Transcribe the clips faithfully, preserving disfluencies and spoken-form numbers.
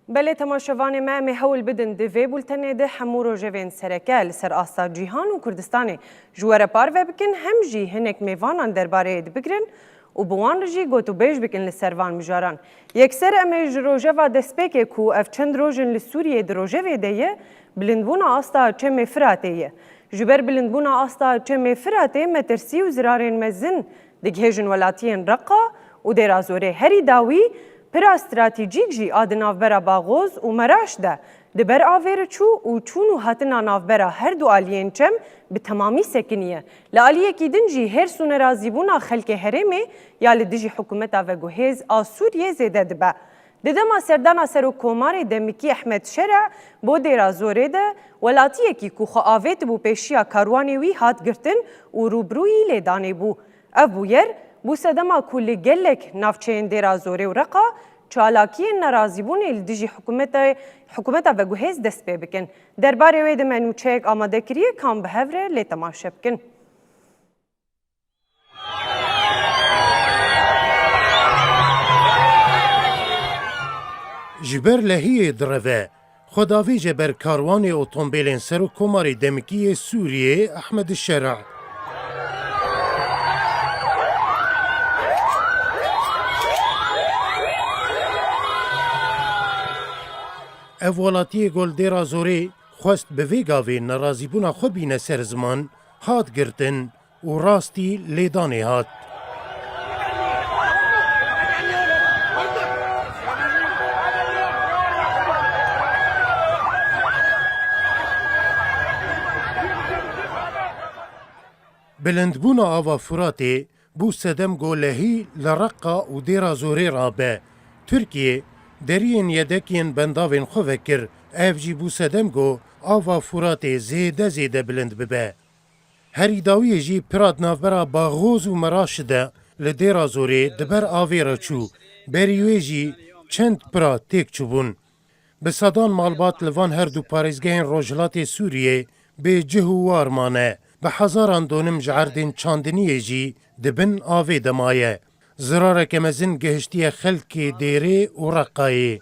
Belê temaşevanê me, em ê hewl bidin di vê bultenê de hemû rojevên sereke li ser asta cîhan û Kurdistanê ji we re parve bikin, hem jî hinek mêvanan derbarê yê dibigrin û bi wan re jî gotûbêj bikin li ser van mijaran. Yekser em ê ji rojeva destpêkê ku ev çend roj in li Sûriyê di rojevê de ye, bilindbûna asta Çemê Firatê ye. Ji ber bilindbûna asta Çemê Firatê metirsî û zirarên mezin digihêjin welatiyên Reqa û Dêra Zorê. Herî dawî pira stratejîk jî a di navbera Baxoz û Meraş de di ber avê re çû û çûn û hatina navbera her du aliyên çem bi temamî sekiniye. Li aliyekî din jî hêrs û nerazîbûna xelkê herêmê ya li dijî hikûmeta veguhêz a Sûriyê zêde dibe. Di dema serdana Serokkomarê demikî Ehmed Şere bo Dêra Zorê de, welatiyekî ku xwe avêtibû pêşiya karwanê wî hat girtin û rûbirûyî lêdanê bû. Ev bûyer bû sedema ku li gelek navçeyên Dêra Zorê û Reqa çalakiyên nerazîbûnê li dijî hikûmeta, hikûmeta veguhêz dest pê bikin. Derbarê wê de me nûçeyek amade kiriye, kan bi hev re lê temaşe bikin. Ji ber lehiyê direve, xwe davêje ber karwanê otombêlên Serokkomarê demikî yê Sûriyê Ehmed Şera. Ev welatiyê ku li Dêra Zorê xwest bi vê gavê nerazîbûna xwe bîne ser ziman, hat girtin û rastî lêdanê hat. Bilindbûna ava Furatê bû sedem ku lehî li Reqa û Dêra Zorê rabe. Tirkiye deriyên yedek yên bendavên xwe vekir, ev jî bû sedem ku ava Furatê zêde zêde bilind bibe. Herî dawiyê jî pira di navbera Baxoz û Meraş de li Dêra Zorê di ber avê re çû. Berî wê jî çend pira têk çûbûn. Bi sedan malbat li van her du parêzgehên rojhilatê Sûriyê bê cih û war mane. Bi hezaran donim ji erdên çandiniyê jî di bin avê de maye. Zirareke mezin gihiştiye xelkê Dêrê û Reqayê.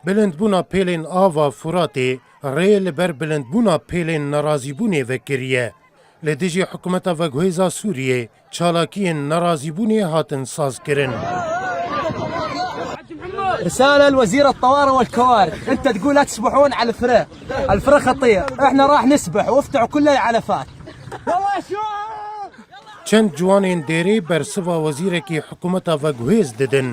Bilindbûna pêlên ava Furatê rê li ber bilindbûna pêlên nerazîbûnê vekiriye. Li dijî hikûmeta veguhêza Sûriyê çalakiyên nerazîbûnê hatin sazkirin. رسالة لوزير الطوارئ والكوارث، أنت تقول لا تسبحون على الفرا، الفرا خطير، إحنا راح نسبح وافتحوا كل العلفات. Çend ciwanên Dêrê bersiva wezîrekî hikûmeta veguhêz didin.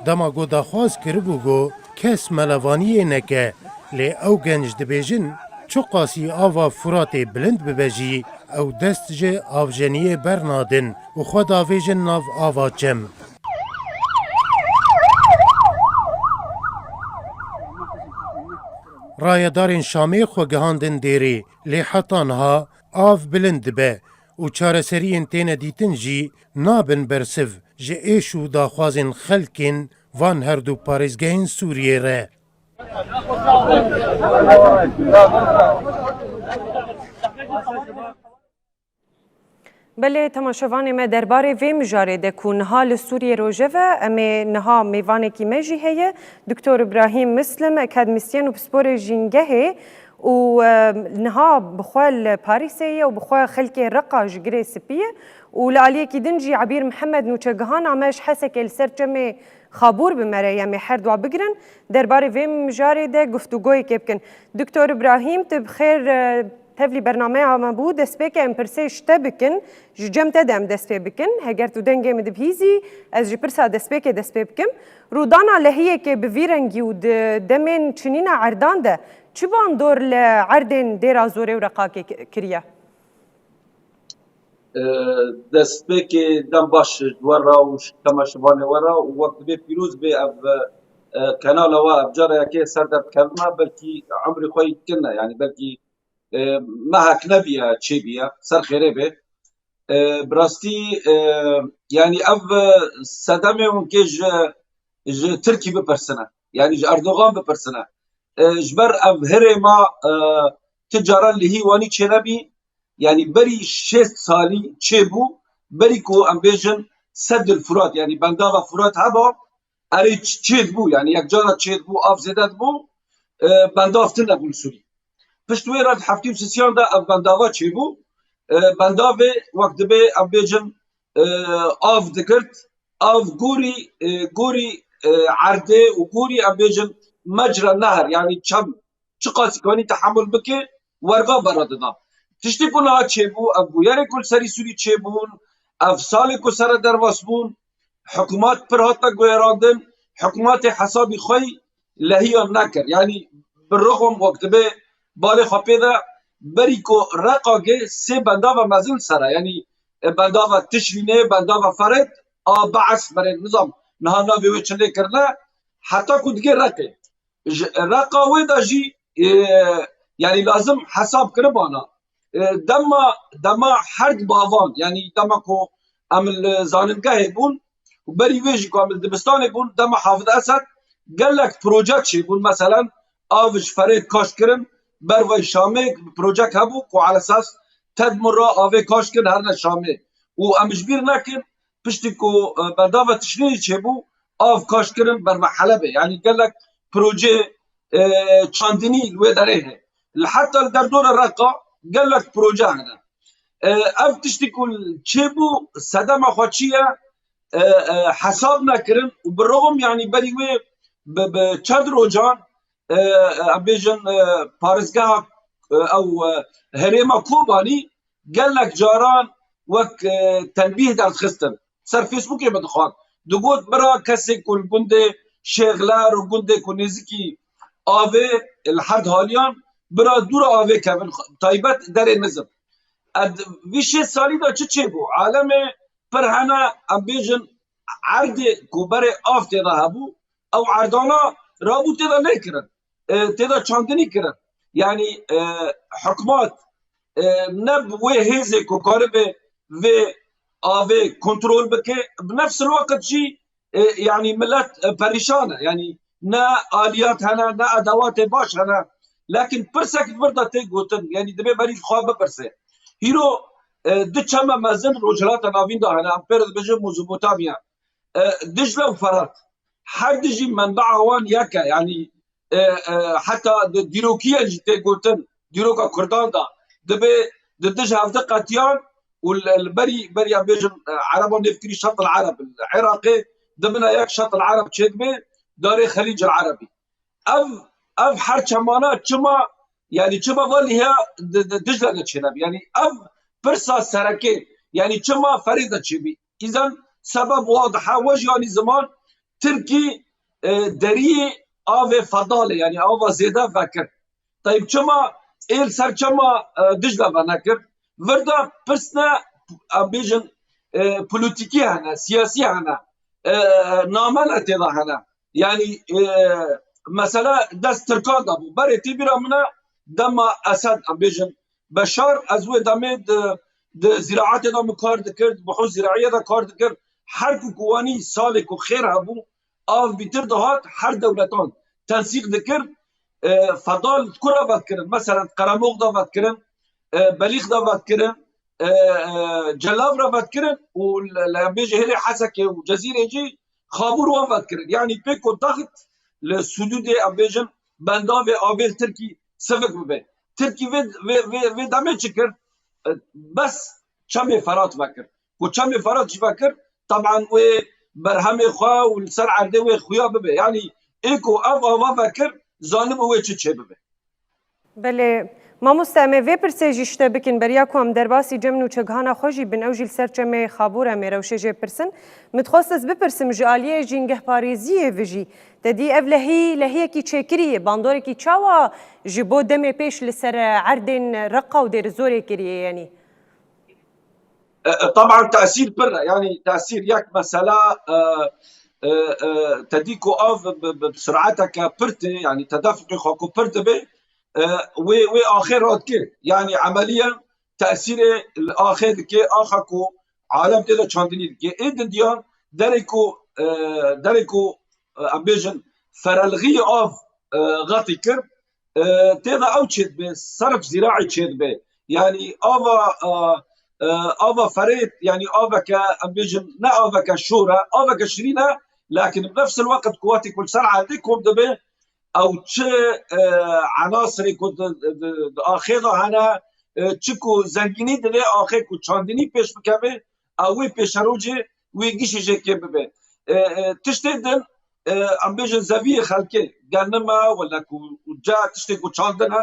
Dema ku daxwaz kiribû ku kes melevaniyê neke, lê ew genc dibêjin, çiqasî ava Furatê bilind bibe jî, ew dest ji avjeniyê bernadin û xwe davêjin nav ava çem. Rayedarên Şamê xwe gihandin Dêrê, lê heta niha av bilind dibe û çareseriyên têne dîtin jî nabin bersiv ji êş û daxwazên xelkên van her du parêzgehên Sûriyê re. Belê, temaşevanê me, derbarê vê mijarê de ku niha li Sûriyê rojeve, em ê niha mêvanekî me jî heye, Doktor Îbrahîm Muslim, akademîsyen û pisporê jîngehê û, e, niha bi xwe li Parîsê ye û bi xwe xelkê Reqa ji Girê Spî ye û li aliyekî din jî Ebîr Mihemed nûçegihana me ji Hesekê li ser çemê Xabûr bi me re ye, em ê her dua bigirin, derbarê vê mijarê de guftûgoyekê bikin. Doktor Îbrahîm, tu bi xêr, e, tevlî bernameya me bû. Destpêkê em pirsê ji te bikin, ji cem te de em dest pê bikin. Heger tu dengê min dibihîzî, ez ji pirsa destpêkê dest pê bikim. Rûdana lehiyekê bi vî rengî û di demên çinîna erdan de çi bandor li erdên Dêra Zorê û Reqakê ki-, kiriye? E, destpêkê dem baş ji we re û ji temaşevanê we re û wek divê pîroz bê ev, e, kanala we, ev cara yekê ser derdikevime, belkî emrê xwe yî dikine, yanî belkî, e, mehek nebiye çêbiye, ser xêrê bê. E, bi rastî, e, yanî ev, e, sedemê hûn kê ji ji Tirkî bipirsine. Yanî ji Erdogan bipirsine. E, ji ber ev herêma, e, ti caran lihî wanî çênebî, yanî berî şêst salî çêbû, berî ku em bêjin Seddil Furat, yanî bendava Furat heba, erê ç-, çêdibû, yanî yek cara çêdibû, av zêde dibû, e, bendav tune bû li Sûrî. Pişt wê re di heftê û sisiyan de ev bendava çêbû. E, bendavê wek dibê em bêjin, e, av digirt, av gorî, e, gorî, e, erdê û gorî em bêjin mecra neher, yanî çem, çiqas kanî tehemul bike, werga bera dida. Tiştê ku niha çêbû, ev bûyerê ku li serî Sûrî çêbûn, ev salê ku sere derbas bûn, hikûmat pir hate guherandin, hikûmatê hesabî xwe yî lehiyan nekir. Yanî bi rixwam wek dibe balê xwe pê de berî ku Reqa ge sê bendava mezin sere, yanî, e, bendava Tişrînê, bendava Ferêt, a Bees berê nizam niha navê wê çi lê kirine, heta ku digê Reqê. Ji Reqa wê de jî, e, yanî lazim hesab kiribana. E, dema, dema her di bavan, yanî dema ku em li zanîngehê bûn û berî wê jî ku em li dibistanê bûn, dema Hafid Esed gelek proje çêbûn. Meselen, av ji Ferêt kaş kirin, bervay Şamê projek hebû ku alesas Tedmur re avê kaş kirin herine Şamê. Û em ji bîr nekin, piştî ku, e, bendava Tişrînê çêbû, av kaş kirin berve Helebê. Yanî gelek proje, e, çandinî li wê derê heye. Li heta li derdora Reqa gelek proje hene. E, ev tiştî ku çêbû, sedema xwe çi ye, e, e, hesab nekirin û bi rixm, yanî berî wê bi, bi çend rojan, e, e, em bêjin, e, parêzgeha, e, ew, e, herêma Kobanî gelek caran wek, e, tenbîh derdixistin. Ser Facebookê min dixwar. Digot, bira kesê ku li gundê Şêxler û gundê ku nêzikî avê, li her haliyan, bira dûra avê kevin, taybet derê nizim. Ed, vî şêst salî de çi çêbû? Alemê pir hene, em bêjin, erdê ku berê av tê de hebû, ew erdana rabû tê de lê kirin. E, tê de çandinî kirin. Yanî, e, hikûmet, e, ne bi wê hêzê ku karibe vê avê kontrol bike, bi nefs el-weqt jî, e, yanî millet, e, perîşan e. Yanî ne aliyat hene, ne edewatê baş hene. Lakin pirsek li vir de tê gotin, yanî divê berî xwe bipirse. Hîro, e, du çeme mezin Rojhilata Navîn de hene, em pê re dibêjin Mezopotamya. E, Dicle û Ferat. Her du jî menbea wan yek e, yanî, e, e, heta di dîrokiyan jî tê gotin, dîroka Kurdan de, dibê di dij hevdi qetiyan û li, li berî, beriya bêjin, e, Ereban nêvkirî Şet el Ereb, li Iraqê dibine yek Şet el Ereb çêdibe, darê Xelîc el Erebî. Ev, ev her çemana çima, yanî çima va lîhe di, di Dicle de çênebe? Yanî ev pirsa sereke, yanî çima Ferê de çêbî? Îzen sebeb wadih e, we jî anî ziman, Tirkî, e, deriyê avê Fedalê, yanî ava zêde vekir. Tayb çima ê li ser çema, e, Dicle venekir? Vir de pirsne, em bêjin, e, polîtîkî hene, siyasî hene, e, name ne tê de hene. Yanî, e, mesela dest Tirkan de bû. Berê tê bîra min e, dema Esed, em bêjin, Beşar, ez wê demê di, di zîraetê de min kar dikir, di buhû zîraiyê de kar dikir. Her ku ku wanî salê ku xêr hebû, av bîtir dihat, her dewletan tensîq dikir. E, Fedal di ku re vetkirin? Meselen, Qeremox de vetkirin, e, Belîx de vetkirin, e, e, Celav re vetkirin û li, li, em bêjin hêlê Hesekê û Cezîrê jî Xabûr wan vetkirin. Yanî pê ku text li Sûdûdê, em bêjin, bendavê avê li Tirkî sivik bibe. Tirkî vê, vê, vê, vê demê çi kir? E, bes çemê Ferat vekir. Ku çemê Ferat jî vekir, teban wê berhemê xwe û li ser erdê wê xuya bibe. Yanî ê ku ev ava vekir, zanibû wê çi çê bibe. Belê. Mamoste, em ê vê pirsê jî ji te bikin, beriya ku em derbasî cem nûçegihana xwe jî bin, ew jî li ser çemê Xabûr em ê rewşê jê pirsin. Min dixwest ez bipirsim, ji aliyê jîngehparêziyê ve jî, te dî ev lehî, lehiyekî çêkirî ye, bandorekî çawa ji bo demê pêş li ser erdên Reqa û Dêrizorê kiriye, yanî? E, e, teban tesîr pir e. Yanî tesîr yek mesela, e, e, e, te dî ku av bi, bi, bi sur'eteke pir tê, yanî tedefuqê xwe ku pir dibe, e, wê, wê axê radike. Yanî emeliyen tesîrê li axê dike, axa ku alem tê de çandinî dike. Ê dindiyan derê ku, e, derê ku e, em bêjin, ferelxî av, e, xetî kir, e, tê de ew çêdibe, serf zîraî çêdibe. Yanî ava, e, e, ava ferê, yanî aveke, em bêjin, ne aveke şor e, aveke şirîn e, lakin bi nefs el-weqt ku wextê ku li ser erdê kom dibe, ew çi, e, enasirê ku di, di, di axê de hene, e, çi ku zengînî divê axê ku çandinî pêş bikeve, ew wê pêşerojê wê gişî jê kê bibe. E, e, tiştê din, e, em bêjin zeviyê xelkê, genim e, wele ku ca tiştê ku çandin e,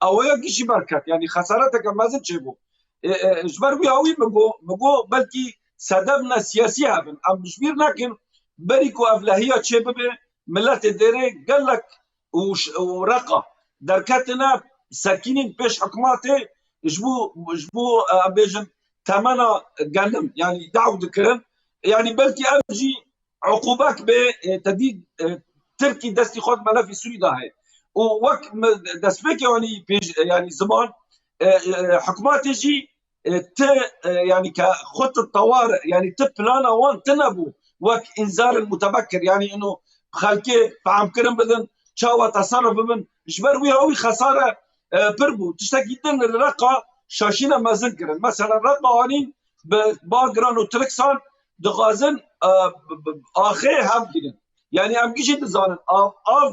ew ya gişî berket, yanî xesareteke mezin çêbû. E, e, ji ber wî awî min got, min got belkî sedemne siyasî hebin. Em ji bîr nekin, berî ku ev lehiya çê bibe, miletê dêrê gelek û ş-, û Reqa derketine serkînîn pêş hikûmetê ji bo, ji bo, e, em bêjin temena genim, yanî daw dikirin. Yanî belkî ev jî uqûbek bê, e, te dî, e, Tirkî destî xwe di melefî Sûrî de heye. Û wek me destpêkê anî pêş, e, yanî ziman, e, e, hikûmetê jî e, ti, e, yanî ke xut tewar, yanî ti plana wan ti nebû wek înzarên mutebekir, yanî ino xelkê fehmkirin bidin, çawa teserruf bibin. Ji ber wî hewî xesare, e, pir bû. Tiştekî din li Reqa şaşîne mezin kirin. Mesela Reqa anîn bi bagiran û triksan dixwazin, e, bi, bi, axê hev girin. Yanî em gişî dizanin av, av,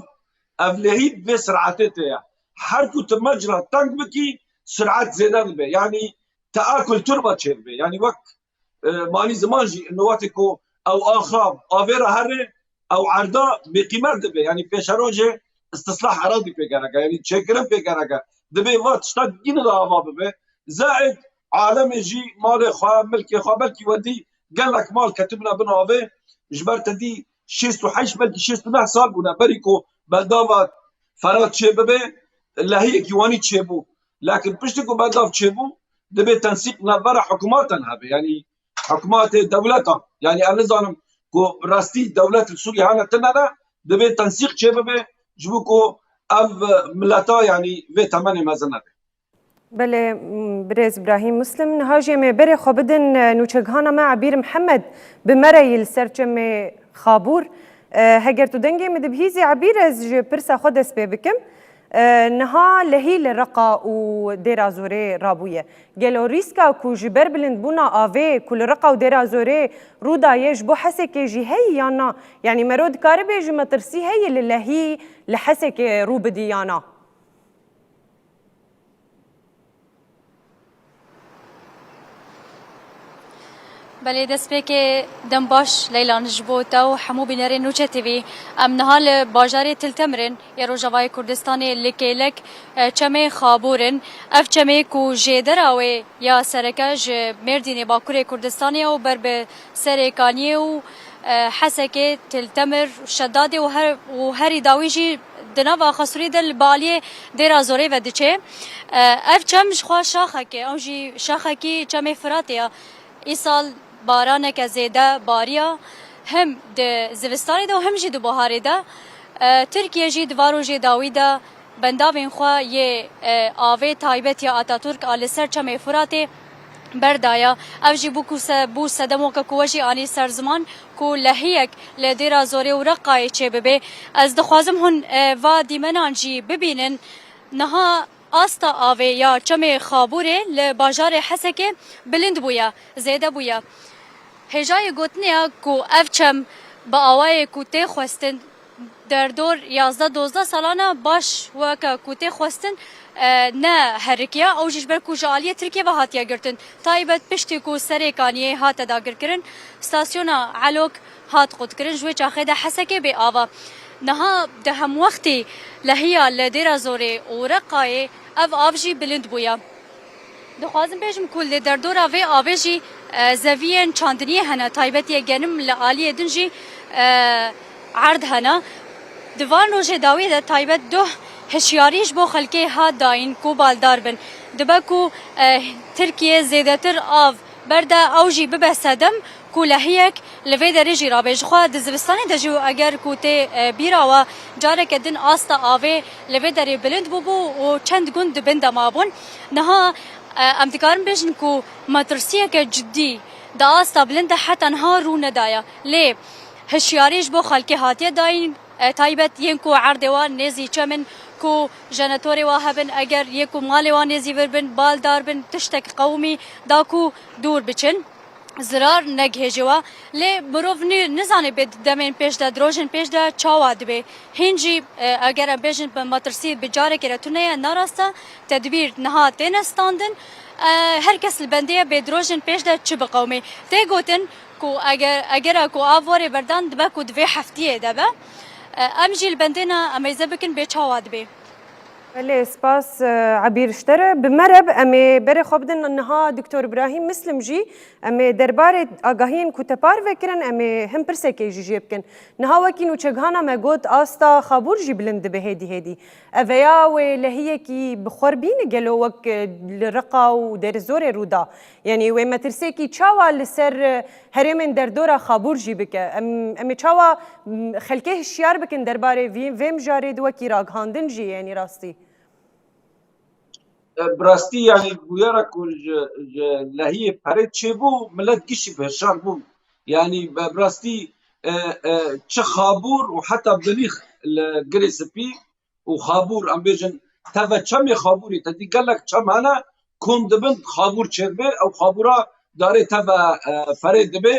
ev lehî bi vê siratê tê ye. Her ku tu mecra teng bikî, sirat zêde dibe. Yanî teakul turba çêdibe. Yanî wek, e, malî ziman jî, ino wextê ku ew axa avê re here, ew erda bêqîmet dibe. Yanî pêşerojê istislah eradî pê gerek e. Yanî çêkirin pê gerek e. Dibe va tişta dînî de ava bibe. Zaid alemê jî malê xwe, milkê xwe, belkî we dî gelek mal ketibine bin avê. Ji ber te dî şêst û heşt belkî şêst û neh sal bûne berî ku bendava Ferat çêbibe, lehiyekî wanî çêbû. Lakin piştî ku bendav çêbû, dibê tensîq navbera hikûmatan hebe. Yanî hikûmatê dewletan. Yanî ez nizanim ku rastî dewlet li Sûriyê hene tune ne, dibê tensîq çêbibe, ji bo ku ev mileta, yanî vê temenê mezin nebe. Belê, m, birêz Îbrahîm Muslim, niha jî em ê berê xwe bidin, e, nûçegihana me Ebîr Mihemed bi me re yî li ser çemê Xabûr. E, heger tu dengê min dibihîzî Ebîr, ez ji pirsa xwe dest pê bikim. E, niha lehî li Reqa û Dêra Zorê rabûye. Gelo rîska ku ji ber bilindbûna avê ku li Reqa û Dêra Zorê rû daye ji bo Hesekê jî heye yan na? Yanî mero dikare bêje metirsî heye li lehî li Hesekê rû bidî yan na? Belê, destpêkê dem baş Leylan ji bo te û hemû bînerên Nûçe T V. Em niha li bajarê Til Temir in yê Rojavayê Kurdistanê li kêlek, e, çemê Xabûr in. Ev çemê ku jêdera wê ya sereke ji Mêrdînê Bakurê Kurdistanê ye û ber bi Serê Kaniyê û, e, Hesekê, Til Temir, Şedadê û her, û herî dawî jî di nava Xasûrî de li baliyê Dêra Zorê ve diçe. E, ev çem ji xwe şaxek e, ew jî şaxekî çemê Firatê ye. Îsal baraneke zêde bariya, him di zivistanê de û him jî di buharê de. E, Tirkiye jî di van rojê dawî de bendavên xwe yê, e, avê taybet ya Atatürk a li ser çemê Firatê berdaye. Ev jî bû ku se-, bû sedem weke ku we jî anî ser ziman ku lehiyek li Dêra Zorê û Reqayê çêbibe. Ez dixwazim hûn, e, va dîmenan jî bibînin. Niha asta avê ya çemê Xabûrê li bajarê Hesekê bilind bûye, zêde bûye. Hêjayê gotinê ye ku ev çem bi awayê ku tê xwestin, derdor yazdeh dozdeh salan e, baş weke ku tê xwestin, e, ne herikiye. Ew jî ji ber ku ji aliyê Tirkiyê ve hatiye girtin. Taybet piştî ku Serê Kaniyê hate dagirkirin, stasyona Elok hat qutkirin, ji wê çaxê de Hesekê bê ava. Niha di hemwextî lehiya li Dêra Zorê û Reqayê ev av jî bilind bûye. Dixwazim bêjim ku li derdora vê avê jî, e, zeviyên çandiniyê hene, taybetiyê genim li aliyê din jî, e, erd hene. Di van rojê dawî de taybet duh hişyarî ji bo xelkê hat dayîn ku baldar bin. Dibe ku, e, Tirkiye zêdetir av berde, ew jî bibe sedem ku lehiyek li vê derê jî rabe. Jixwe di zivistanê de jî eger ku tê, e, bîra we, careke din asta avê li vê derê bilind bûbû û çend gund di bin de mabûn. Niha, e, em dikarin bêjin ku metirsiyeke cidî di asta bilind de heta niha rû nedaye. Lê Hişyarî ji bo xelkê hatiye dayîn, e, taybet yên ku erdê wan nêzî çem in, ku jenetorê wan hebin, eger yê ku malê wan nêzî vir bin, baldar bin, tiştek qewimî da ku dûr biçin, zirar negihêje wan. Lê mirov nî-, nizane bê demên pêş de, di rojên pêş de çawa dibe. Hîn jî, e, eger em bêjin bi metirsî bi carekê re tune ye, narast e, tedbîr niha têne standin. E, her kes li bendê ye bê di rojên pêş de çi biqewimê. Tê gotin, ku eger, egera ku av were berdan dibe ku di vê heftiyê de be. E, em jî li bendê ne, em êze bikin bê çawa dibê. Belê, spas, e, Ebîr ji te re. Bi me re bi, em ê berê xwe bidin niha Doktor Birahîm Mislim jî. Em ê derbarê agahiyên ku te parve kirin, em ê hin pirsekê jî jê bikin. Niha wekî nûçegihana me got, asta xabûr jî bilind dibe hêdî hêdî. Ev ya wê lehiyekî bi xwe re bîne gelo wek, e, li Riqa û Dêrizorê rû da? Yanî wê metirsêkî çawa li ser, e, herêmên derdora Xabûr jî bike? Em, em ê çawa, m, xelkê hişyar bikin derbarê vî, vê mijarê di wekî ragihandin jî, yanî rastî? E, bi rastî, yanî bûyera ku ji, ji lehiyê perê çêbû, milet gişî bi hişyar bû. Yanî bi, bi rastî, e, e, çi Xabûr û heta Bilîx li Girê Spî, û Xabûr, em bêjin, teve çemê Xabûrê, te dî gelek çem hene, kom dibin, Xabûr çêdibe, ew Xabûra darê teve, e, ferê dibe.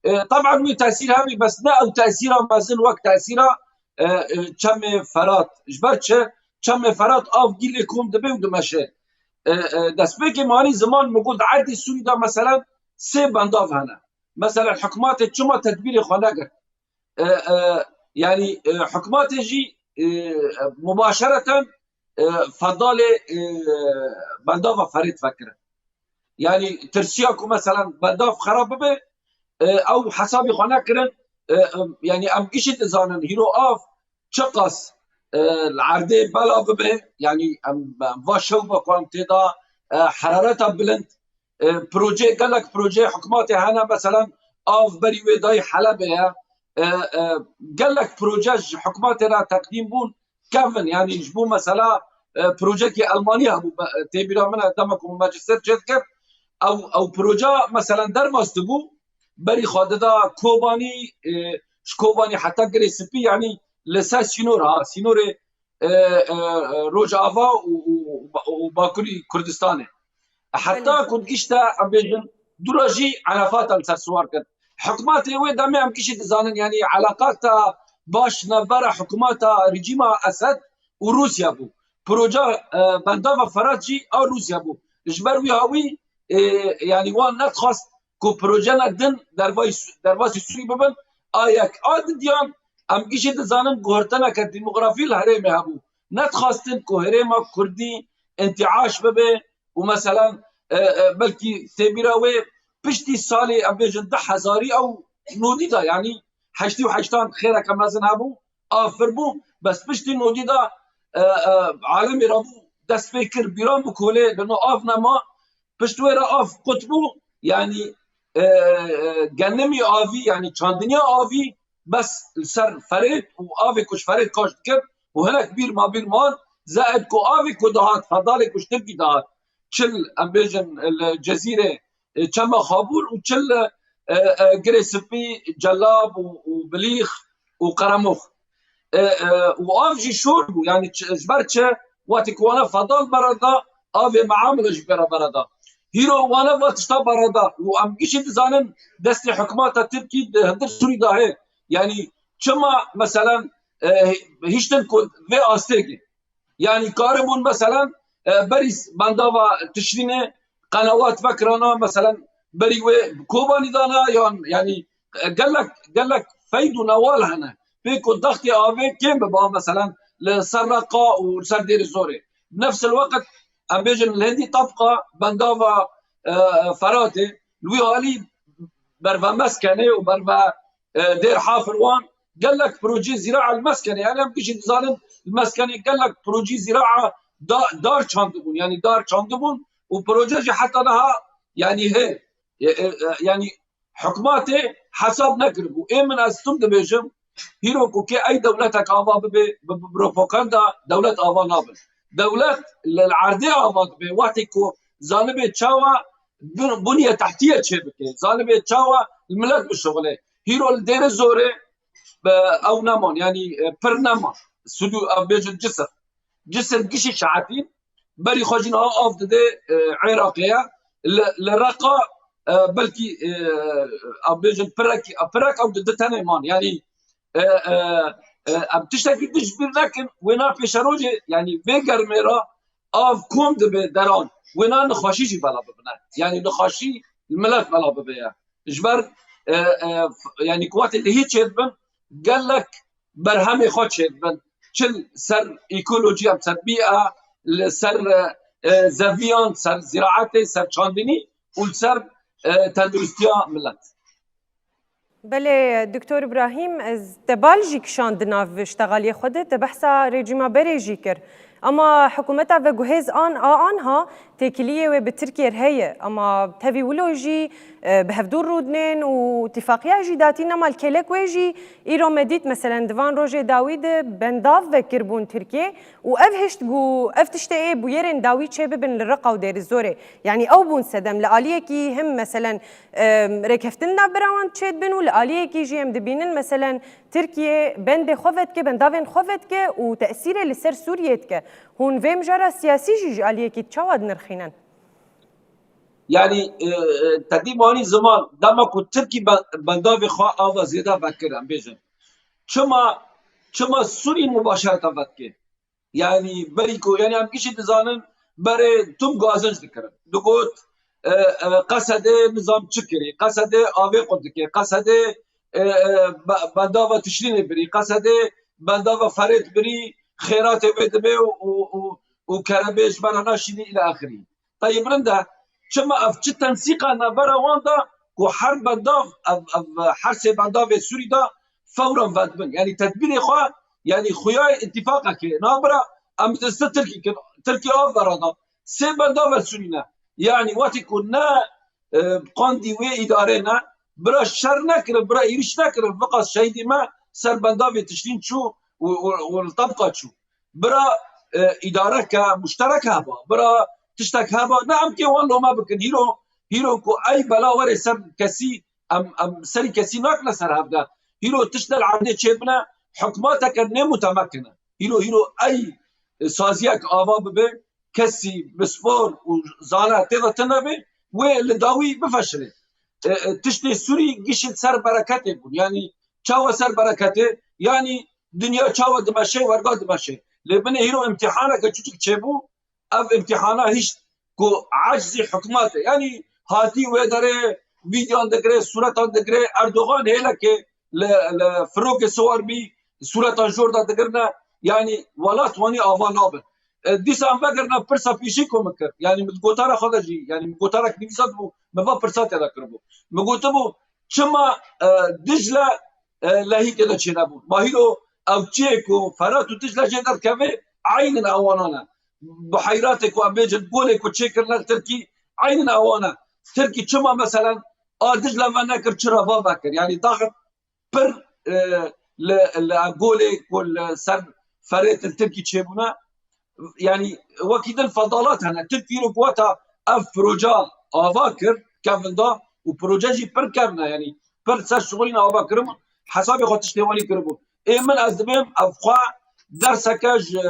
E, teban wî tesîr hebî, bes ne ew tesîra mezin wek tesîra, e, e, çemê Ferat. Ji ber çi? Çemê Ferat av gîlê kom dibe û dimeşe. E, e, destpêkê me anî ziman, min got, erdê Sûrî de, meselen, sê bendav hene. Meselen, hikûmetê çima tedbîrê xwe negirt? E, e, yanî, e, hikûmetê jî, e, mubaşereten, e, fedalê, e, bendava Ferêt vekirin. Yanî tirsiya ku, meselen, bendav xerab bibe, e, ew hesabî xwe nekirin, e, e, yanî em gişî dizanin, hîro av çiqas, e, li erdê bela bibe, yanî em, em va şewba ku em tê de, e, herareta bilind, e, proje, gelek proje hikûmetê hene, meselen, av berî wê dayî Helebê ye. E, e, gelek proje ji hikûmetê re teqdîm bûn, kevin, yanî ji bo mesela, e, projekê Elmanî hebû, be-, tê bîra min e, dema ku min majîster çêdikir, ew, ew proje, meselen, derbas dibû, berî xwe dida Kobanî, e, ji Kobanî heta Girê Spî, yanî li ser sînor, ha, sînorê, e, e, e, Rojava û, û, û Bakurî Kurdistanê. Heta Belê. ku gişte, em bêjin, dûra jî elafatan ser siwar kir. Hikûmetê wê demê em gişî dizanin, yanî elaqata baş navbera hikûmeta rejîma Esed û Rûsya bû. Proja, e, bendava Ferat jî a Rûsya bû. Ji ber wî hawî, e, yanî wan nedixwest ku projena din dervayî Su-, derbasî Sûrî bibin. A yek. A didiyan, em gişî dizanin guhertineke demografî li herêmê hebû. Nedixwestin ku herêma Kurdî întiaş bibe û, meselen, e, e, belkî tê bîra wê piştî salê, em bêjin, du hezarî ew nodî de, yanî heştî û heştan xêreke mezin hebû, av vir bû, bes piştî nodî de, e, e, alemê rabû dest pê kir, bîran bû ku lê li no av nema, pişt wê re av qut bû, yanî, e, e, genimî avî, yanî çandiniya avî bes li ser Ferêt û avê ku ji Ferêt kaş dikir û hinek bîr ma bîr man, zehêt ku avê ku dihat, fedalê ku ji Tirkî dihat, çi li, em bêjin, li Cezîrê, e, Çema Xabûr û çi li, e, e, Girê Spî, Celab û, û Bilîx û Qeremox. E, e, û av jî şor bû. Yanî çi, ji ber çi? Wextê ku wana fedal bereda, avê meamile jî bera bereda. Hîro wana va tişta bereda. Û em gişî dizanin destê hikûmeta Tirkî di hundir Sûrî de heye. Yanî çima, meselen, e, hiştin ku vê astêgê. Yanî karibûn, meselen, e, berî s-, bendava Tişrînê qenewat vekirana, meselen, berî wê bi Kobanî dana, yan, yanî, e, gelek, gelek feyd û newal hene. Pê ku daxtê avê kêm biba, meselen, li ser Reqa û li ser Dêrî Zorê. Bi nefs el-weqt, em bêjin, li hindî tabqa bendava, e, Feratê, li wî halî berve Meskenê û berve e, Dêr Hafir wan gelek projeyê zîraa li Meskenê, yanî em gişî dizanin li Meskenê gelek projeyê zîraa da-, dar çandibûn, yanî dar çandibûn û proje jî heta niha, yanî hê, e, e, e, yanî hikûmetê hesab nekiribû. Ê min ez tim dibêjim, hîro ku kê ey dewletek ava bibe, bi, bi propaganda dewlet ava nabin. Dewlet li, li erdê ava dibe, wextê ku zanibê çawa bun-, buniye tehtiye çêbike, zanibê çawa li milet bişuxile. Hîro li Dêrê Zorê, ew neman, yanî, e, pir neman. Sidû, ev bêjin cisir. Cisir gişî şehetîn, berî xwe jî niha av dide, e, Iraqê ye. Li, li Reqa, e, belkî, e, ev bêjin pirek, pirek ew di du tenê man. Yanî, e, e, e, em tiştekî din ji bîr nekin, wêna pêşerojê, yanî vê germê re av kom dibe deran, wêna nexweşî jî bela bibine. Yanî nexweşî li milet bela bibe ye. Ji ber, e, e, f-, yanî kuwatê lihî çêdibin, gelek berhemê xwe çêdibin. Çi li ser ekolojî, em ser bîya, li ser, e, e, zeviyan, ser ziraetê, ser çandinî û li ser, e, tenduristiya milet. Belê, Doktor Îbrahîm, ez te bal jî kişand di nav ştexaliyê xwe de, te behsa rejîma berê jî kir. Ama hikûmeta veguhêz an a anha têkiliyê wê bi Tirkiyê re heye. Ama tevî wilo jî, e, bi hevdû rûdinên û tifaqiya jî datî nema li kêlek wê jî îro me dît, meselen, di van rojê dawî de bendav vekiribûn Tirkiyê û ev hişt ku ev tiştê ê bûyerên dawî çêbibin li Reqa û Dêrizorê. Yanî ew bûn sedem li aliyekî him, meselen, em, rêkeftin navbera wan çêdibin û li aliyekî jî em dibînin, meselen, Tirkiye bendê xwe vedike, bendavên xwe vedike û tesîrê li ser Sûriyê dike. Hûn vê mijara siyasî jî ji aliyekî çawa dinirxînin? Yanî, e, e, tedî manî ziman, dema ku Tirkî be-, bendavê xwe ava zêde vekir, em bêjin. Çima, çima Sûrî mubaşereta vedike? Yanî berî ku, yanî em gişî dizanin, berê tim gazinc dikirin. Digot, e, e, Qesedê nizam çi kirî, Qesedê avê qut dike, Qesedê, e, e, be-, bendava Tişrînê birî, Qesedê bendava Ferêt birî, xêratê wê dibe û, û, û, û kerebê ji bera naşînî île axirî. Tayê bilind e, çima ev çi tensîqa navbera wan da ku her bendav, ev, ev her sê bendavê Sûrî da fewran vedibin. Yanî tedbîrê xwe, yanî xuyayê îtîfaqekê nabira em deste Tirkî kin, Tirkî av vera da. Sê bendava Sûrî ne. Yanî wextê ku ne, e, qandî wê îdarê ne, bira şer nekirin, bira êrîş nekirin, viqas şehîdê me ser bendavê Tişrîn çû û, û, û li Tebqa çû. Bira, e, îdareke muşterek heba, bira tiştek heba, ne em kê wan loma bikin. Hîro, hîro ku ey bela were ser kesî, em, em serî kesî nakine ser hevde. Hîro tişte li erdê çêbine, hikûmeteke nêmutemekine. Hîro, hîro ey saziyek ava bibe, kesî bi spor û zana tê de tune be, wê li dawî bifeşile. E, e, tiştê Sûrî gişî ser bereketê bûn. Yanî çawa ser bereketê? Yanî dinya çawa dimeşe, werga dimeşe. Lê binê hîro îmtîhaneke çûçik çêbû, ev îmtîhana hişt ku ecizî hikûmetê. Yanî hatî wê derê vîdyoyan digire, sûretan digire, Erdogan hêlekê li, li firokê siwar bî, sûretan jor de digirine. Yanî welat wanî ava nabin. E, dîsa em vegirine pirsa pêşî ku min kir. Yanî min gotara xwe de jî, yanî min gotarek nivîsa dibû, min va pirsa tê de kiribû. Min gotibû, çima, e, Dicle, e, Lehîkê de çênebûn? Ma hîro ew çiyê ku Ferat û Dicle jê derkeve, eynî ewana ne. Buheyratê ku em bêjin, golê ku çêkirine li Tirkî, eynî ewana. Tirkî çima, meselen, a Dicle venekir, çira va vekir? Yanî daxit pir, e, li, li golê ku li ser Ferêt li Tirkî çêbûne, yanî wekî din fedalat hene. Tirkî îro ku weta ev proja ava kir, kevin da û proje jî pir kevn e, yanî pir ser şixulîne ava kiribûn, hesabê xwe tiştê wanî kiribûn. Ê min ez dibêm ev xwe derseke ji,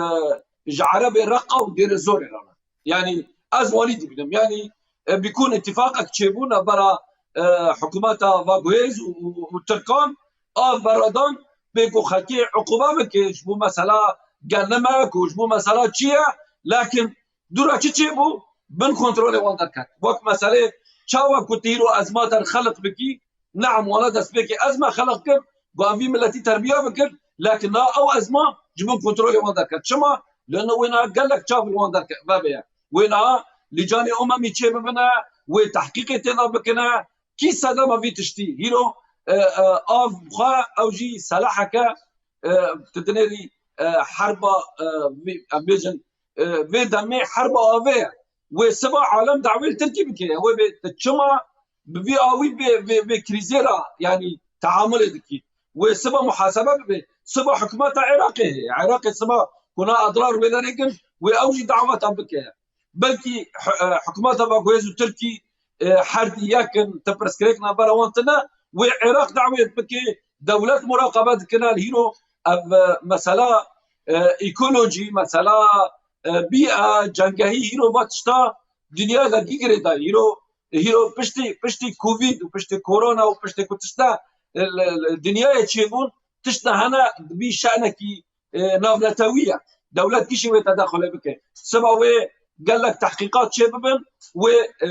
ji Erebê Reqa û Dêrê Zorê re ne. Yanî ez wanî dibînim. Yanî, e, bîkûn îtîfaqek çêbû navbera, e, hikûmeta Vaguhêz û, û, û Tirkan, av beradan, bê ku xelkê uqûbe bike ji bo mesela genime ku ji bo mesela çi ye, lakin dûra çi çêbû, bin kontrolê wan derket. Wek meselê çawa ku tu îro ezma te xelq bikî, neam, wana destpêkê ezma xelq kir, ku em vî miletî terbiya bikir, lakin na ew ezma ji bin kontrolê wan derket. Çima? Leno wêna gelek çav li wan derke-, vebe ye. Wêna lîcanê umemî çêbibine, wê tehqîqê tê de bikine, kî sedema vî tiştî? Hîro, e, e, av xwe ew jî selaheke, e, tu dinêrî, e, herba, e, vî, em bêjin, e, vê demê herba avê ye. Wê siba alem dawê li Tirkî bike. Wê bê, tu çima bi vî awî vê, vê, vê krîzê re, yanî tehamulê dikî? Wê siba muhasebe bibe. Siba hikûmeta Iraqê heye. Iraqê siba ku na adrar wê derê kin, wê ew jî daweta bike. Belkî hi-, e, hikûmeta Vaguhêz û Tirkî, e, her di yek in, ti pirsgirêk navbera wan tune, wê Iraq dawet bike, Dewlet muraqebe dikine, hîro ev, e, mesela, e, ekolojî, mesela, e, bîya, cengehî, hîro va tişta dinya de gîgirê dayî. Hîro, hîro piştî, piştî Covid û piştî korona û piştî ku tişta, e, li, li dinyayê çêbûn, tişta hene bî şenekî, e, navnetewî ye. Dewlet kişî wê tedexulê bike. Siba wê gelek tehqîqat çê bibin, wê, e,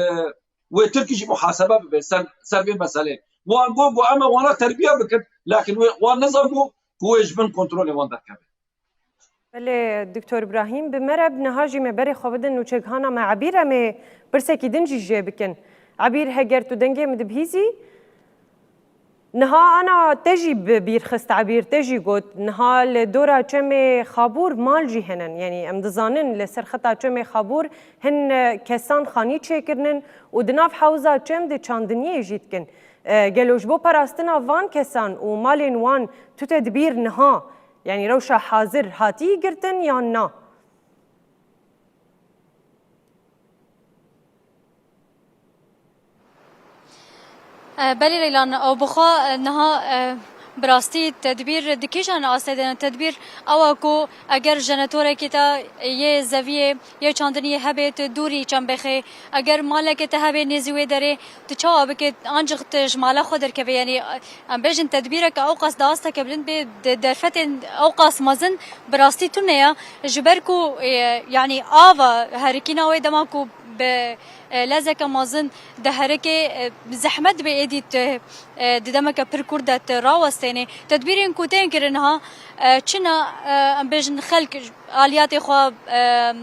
wê Tirkî jî muhasebe bibe ser, ser vê meselê. Wan got, got, em ê wana terbiye bikin, lakin wê wan nizanbû ku wê ji bin kontrolê wan derkeve. Belê, Doktor Îbrahîm, bi me re bi niha jî me berê xwe bidin nûçegihana me Ebîr, em ê pirsekî din jî jê bikin. Ebîr, heger tu dengê min dibihîzî, niha ana te jî bi bîr xist Ebîr, te jî got, niha li dora çemê Xabûr mal jî hene. Yanî em dizanin li ser xeta çemê Xabûr hin, e, kesan xanî çêkirinin û di nav hewza çem de çandiniyê jî dikin. E, gelo ji bo parastina van kesan û malên wan tu tedbîr niha, yanî rewşa hazir hatî girtin yan na? E, belê Leylan, ew bi xwe, e, niha, e, bi rastî tedbîr di kîjan astê de ne? Tedbîr ew e ku eger jeneratorekê te yê zeviyê, yê çandiniyê hebe, tu dûrî çembêxê, eger malekê te hebe nêzî wê derê, tu çawa bike, ancî tu ji mala xwe derkevê? Yanî, em bêjin tedbîreke ew qas di asteke bilind bê, di derfetên ew qas mezin bi rastî tune ye. Ji ber ku, e, yanî ava herikîna wê dema ku bi, e, lezeke mezin diherike, e, zehmet dibe êdî tu, e, di demeke pir kurt de tu rawestênê. Tedbîrên ku tên kirin ha, e, çi ne, e, em bêjin xelk aliyatê xwe, e,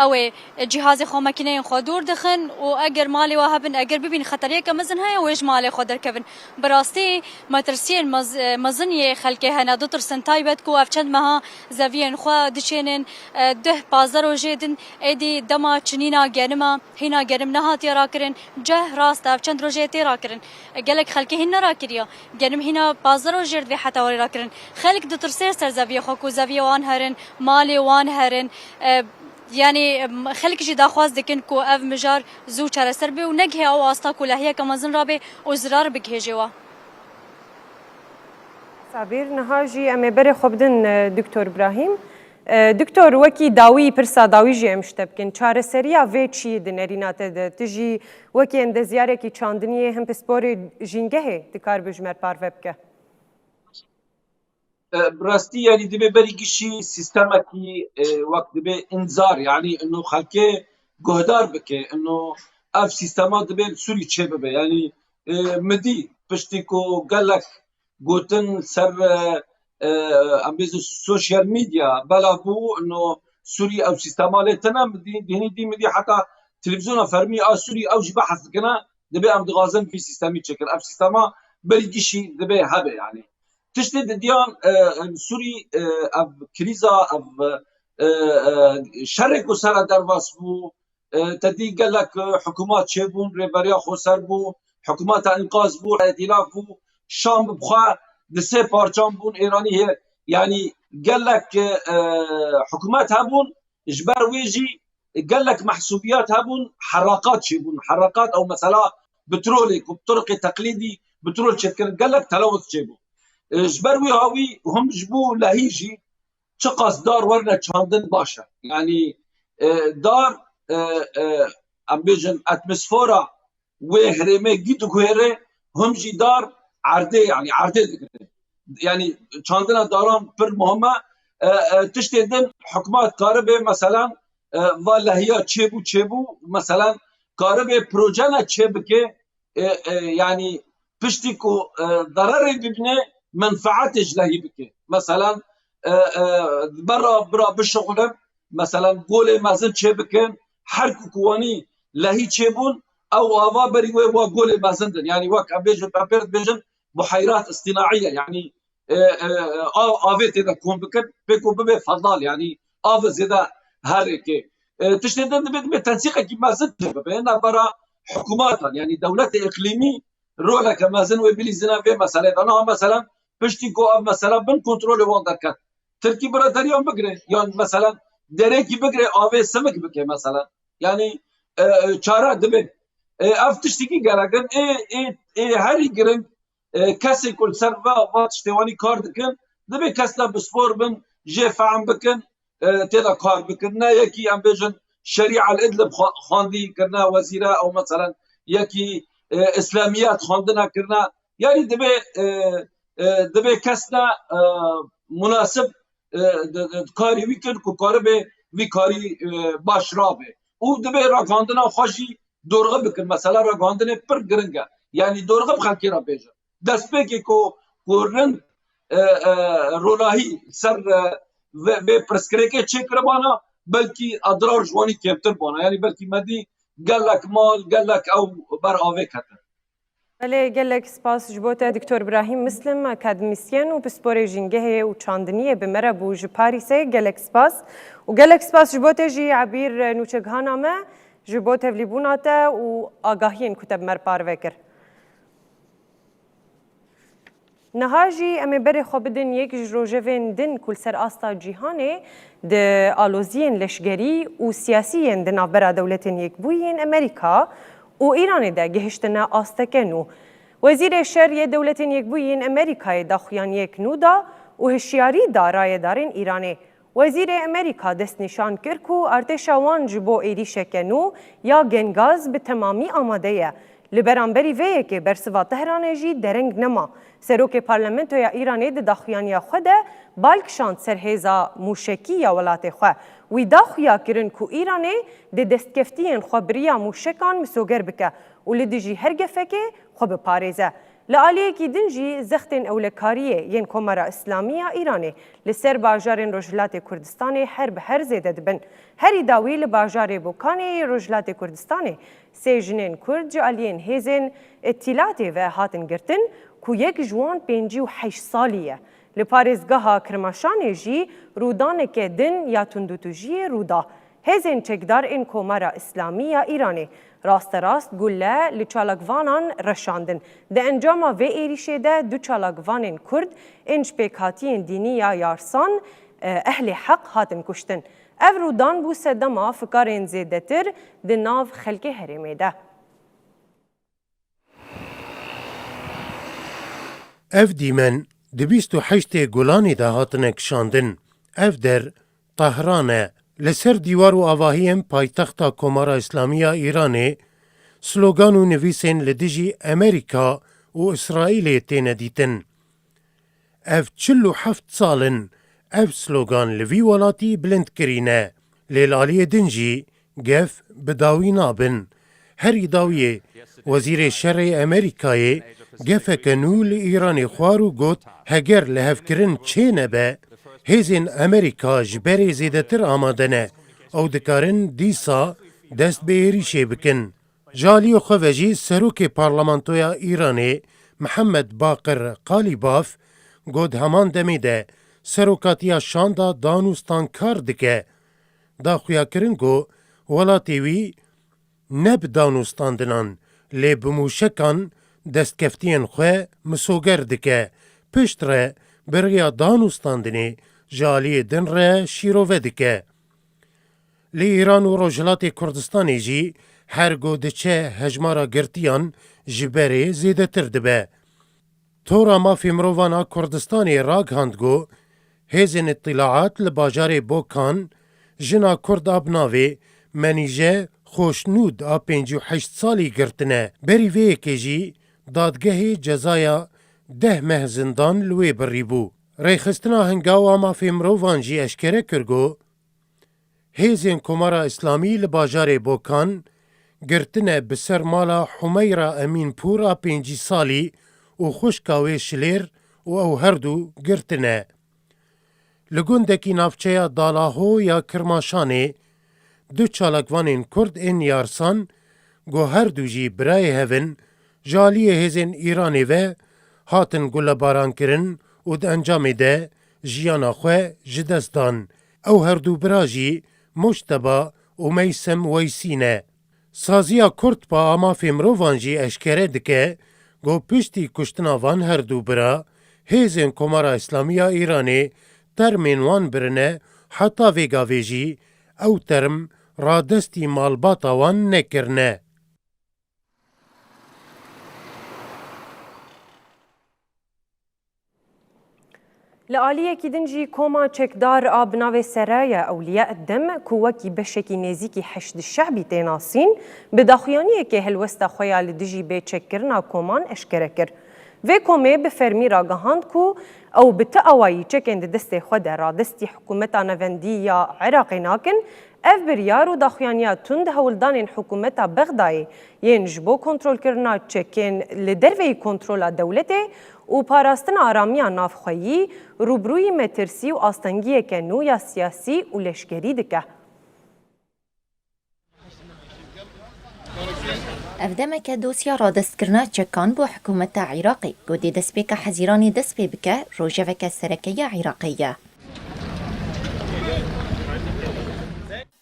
ew ê cîhazê xwe, makîneyên xwe dûr dixin û eger malê we hebin, eger bibînin xeteriyeke mezin heye, wê ji malê xwe derkevin. Bi rastî metirsiyên mez-, mezin yê xelkê hene, ditirsin, taybet ku ev çend meha zeviyên xwe diçênin, e, deh pazdeh rojê din, êdî dema çinîna genim e, hîna genim nehatiye rakirin, ceh rast e, ev çend rojê tê rakirin. E, gelek xelkê hîn nerakiriye. Genim hîna pazdeh rojê divê heta werê rakirin. Xelk ditirsê ser zeviyê xwe ku zeviyê wan herin, malê wan herin. E, yanî, em, xelk jî daxwaz dikin ku ev mijar zû çareser be û negihê ew asta ku lehiyeke mezin rabe û zirar bigihêje we. Sabîr, niha jî em ê berê xwe bidin, e, Doktor Îbrahîm. E, Doktor, wekî dawî, pirsa dawî jî em ji te bikin. Çareseriya vê çiyê di nerîna te de? Tu jî wekî endezyarekî çandiniyê, hin pisporê jîngehê dikaribe ji me re parve bike? E, bi rastî, yanî, divê berî gişî sîstemekî, e, wek divê înzar, yanî, ino xelkê guhdar bike, ino ev sîstema divê li Sûrî çêbibe. Yanî, e, min dî piştî ku gelek gotin ser, e, e, em bêjin sosyal medya belav bû, ino Sûrî ew sîstema lê tune, min dî, di hinî dî min dî heta televîzyona fermî a Sûrî ew jî behs dikine, divê em dixwazin vî sîstemî çêkin. Ev sîstema berî gişî divê hebe, yanî. Tiştê didiyan, e, em Sûrî, e, ev krîza, ev, e, e, şerê ku sera derbas bû, e, te dî gelek, e, hikûmat çêbûn, rêveriya xweser bû, hikûmeta înqaz bû, îtîlaf bû, Şam bi xwe di sê parçan bûn, Êranî hê, yanî gelek, e, e, hikûmet hebûn, ji ber wê jî gelek mehsûbiyat hebûn, heraqat çêbûn. Heraqat ew mesela petrolê ku bi tiriqê teqlîdî petrol çêdikirin, gelek telewuz çêbû. E, ji ber wî hawî him ji bo lehî jî çiqas dar werine çandin baş e. Yanî, e, dar, e, e, em bêjin atmosfera wê herêmê gî diguhêre, him jî dar erdê, yanî erdê digire. Yanî çandina daran pir muhim e. E, e, tiştê din hikûmet karibe, meselan, e, va lehiya çêbû, çêbû, meselan, karibe projene çêbike, e, e, yanî piştî ku, e, dererê bibîne, menfeetê ji lehî bike. Meselan, e, e, bera bira bişuxulin, meselan, golê mezin çêbikin, her ku ku wanî lehî çêbûn, ew ava berî wê wa golê mezin din. Yanî wek em bêjin, em pê dibêjin buheyrat îstînaiye, yanî, e, e, av, avê tê de kom bikin, pê ku bibe fedal, yanî av zêde herêke. E, tiştê din dibe, dibe tensîqekî mezin çêbibe. Navbera hikûmatan, yanî dewletê îqlîmî roleke mezin wê bilîzine vê meseleyê de. Niha, meselan, piştî ku ev mesela bin kontrolê wan derket, Tirkî biraderiyan bigire, yan, meselan, derekî bigire, avê simik bike, meselan. Yanî, e, e, çare dibe. E, ev tiştekî gerek in. Ê, ê, ê herî giring, e, kesê ku li ser va, va tiştê wanî kar dikin, divê kes te bispor bin, jê fehm bikin, e, tê de kar bikin. Ne yekî em bêjin Şerî El Idlib xwe-, xwendî kirine wezîre, ew meselen yekî, e, Îslamiyet xwendine kirine. Yanî divê, e, e, divê kes te, e, munasib, e, di, di, karî wî kin ku karibe vî karî, e, baş rabe. Û divê ragihandina xwe jî dorxe bikin. Mesela ragihandinê pir giring e. Yanî dorxe bi xelkê re bêjin. Destpêkê ku, ku rind, e, e, ronahî ser, e, vê, vê pirsgirêkê çêkiribana, belkî adrar ji wanî kêmtir bana. Yanî belkî me dî gelek mal, gelek ew ber avê ketin. Belê, gelek spas ji bo te, Doktor Birahîm Mislim, akademîsyen û pisporê jîngehê û çandiniyê bi me re bû ji Parîsê. Gelek spas. Û gelek spas ji bo te jî, Ebîr, nûçegihana me, ji bo tevlîbûna te û agahiyên ku te bi me re parve kir. Niha jî em ê berê xwe bidin yek ji rojevên din ku li ser asta cîhanê di aloziyên leşgerî û siyasî yên di navbera Dewletên Yekbûyî yên Amerîka û Îranê de gihiştine asteke nû. Wezîrê Şer yê Dewletên Yekbûyî yên Amerîkayê daxuyaniyek nû da û hişyarî da rayedarên Îranê. Wezîrê Amerîka destnîşan kir ku artêşa wan ji bo êrîşeke nû ya gengaz bi temamî amade ye. Li beramberî vê yekê bersiva Tehranê jî dereng nema. Serokê Parlamentoya Îranê di daxuyaniya xwe de bal kişand ser hêza mûşekî ya welatê xwe. Wî da xuya kirin ku Îranê di destkeftiyên xwe bi riya mûşekan misoger bike û li dijî her gefekê xwe biparêze. Li aliyekî din jî zextên ewlekariyê yên Komara Îslamî ya Îranê li ser bajarên Rojhilatê Kurdistanê her bi her zêde dibin. Herî dawî li bajarê Bokanê yê Rojhilatê Kurdistanê sê jinên Kurd ji aliyên hêzên îtîlatê ve hatin girtin ku yek ji wan pêncî û heşt salî ye. Li parêzgeha Kirmaşanê jî rûdaneke din ya tundûtûjiyê rû da. Hêzên çekdar ên Komara Îslamî ya Îranê rasterast gule li çalakvanan reşandin. Di encama vê êrîşê de du çalakvanên Kurd ên ji pêkhatiyên dînî ya Yarsan, e, Ehlê Heq, hatin kuştin. Ev rûdan bû sedema fikarên zêdetir di nav xelkê herêmê de. Ev dîmen di bîst û heştê Gulanê de hatine kişandin. Ev der Tahran e. Li ser dîwar û avahiyên paytexta Komara Îslamî ya Îranê slogan û nivîsên li dijî Amerîka û Îsraîlê têne dîtin. Ev çil û heft sal in ev slogan li vî welatî bilind kirîne, lê li aliyê din jî gef bi dawî nabin. Herî dawiyê Wezîrê Şerê Amerîkayê gefeke nû li Îranê xwar û got, heger lihevkirin çênebe, hêzên Amerîka ji berê zêdetir amade ne. Ew dikarin dîsa dest bi êrîşê bikin. Ji aliyê xwe ve jî Serokê Parlamentoya Îranê Mihemed Baqir Qalîbaf got, heman demê de serokatiya şanda danûstan kar dike. Da xuyakirin ku welatê wî ne bi danûstandinan, lê bi mûşekan destkeftiyên xwe misoger dike, piştre bi riya danûstandinê ji aliyê din re şîrove dike. Li Îran û Rojhilatê Kurdistanê jî her go diçe hejmara girtiyan ji berê zêdetir dibe. Tora Mafê Mirovan a Kurdistanê ragihand ku hêzên îtîlaat li bajarê Bokan jina Kurd a bi navê Menîje Xoşnûd a pêncî û heşt salî girtine. Berî vê yekê jî dadgehê cezaya deh meh zindan li wê birî bû. Rêxistina Hingaw a Mafê Mirovan jî eşkere kir ku Hêzên Komara Îslamî li bajarê Bokan girtine bi ser mala Humeyra Emînpûr a pêncî salî û xwişka wê Şilêr û ew herdu girtine. Li gundekî navçeya Dalaho ya Kirmaşanê du çalakvanên Kurd ên Yarsan, ku herdu jî birayê hev in, ji aliyê hêzên Îranê ve hatin gulebarankirin û di encamê de jiyana xwe ji dest dan. Ew herdu bira jî Mojteba û Meysem Weysî ne. Saziya Kurdpa a Mafê Mirovan jî eşkere dike ku piştî kuştina van herdu bira, hêzên Komara Îslamî ya Îranê termên wan birine, heta vê gavê jî ew term radestî malbata wan nekirine. Li aliyekî din jî koma çekdar a bi navê Seraya Ewliya Eddem, ku wekî beşekî nêzîkî Heşd Şe'bî tê nasîn, bi daxuyaniyekê helwesta xwe ya li dijî bêçekkirina koman eşkere kir. Vê komê bi fermî ragihand ku ew bi ti awayî çekên di destê xwe de radestî hikûmeta navendî ya Iraqê nakin, ev biryar û daxuyaniya tund hewldanên hikûmeta Bexdayê yên ji bo kontrolkirina çekên li derveyî kontrola dewletê û parastina aramiya navxweyî rûbirûyî metirsî û astengiyeke nû ya siyasî û leşkerî dike. Ev demeke dosya radestkirina çekan bo hikûmeta Iraqê, ku dê destpêka Hezîranê dest pê bike, rojeveke sereke ya Iraqê ye.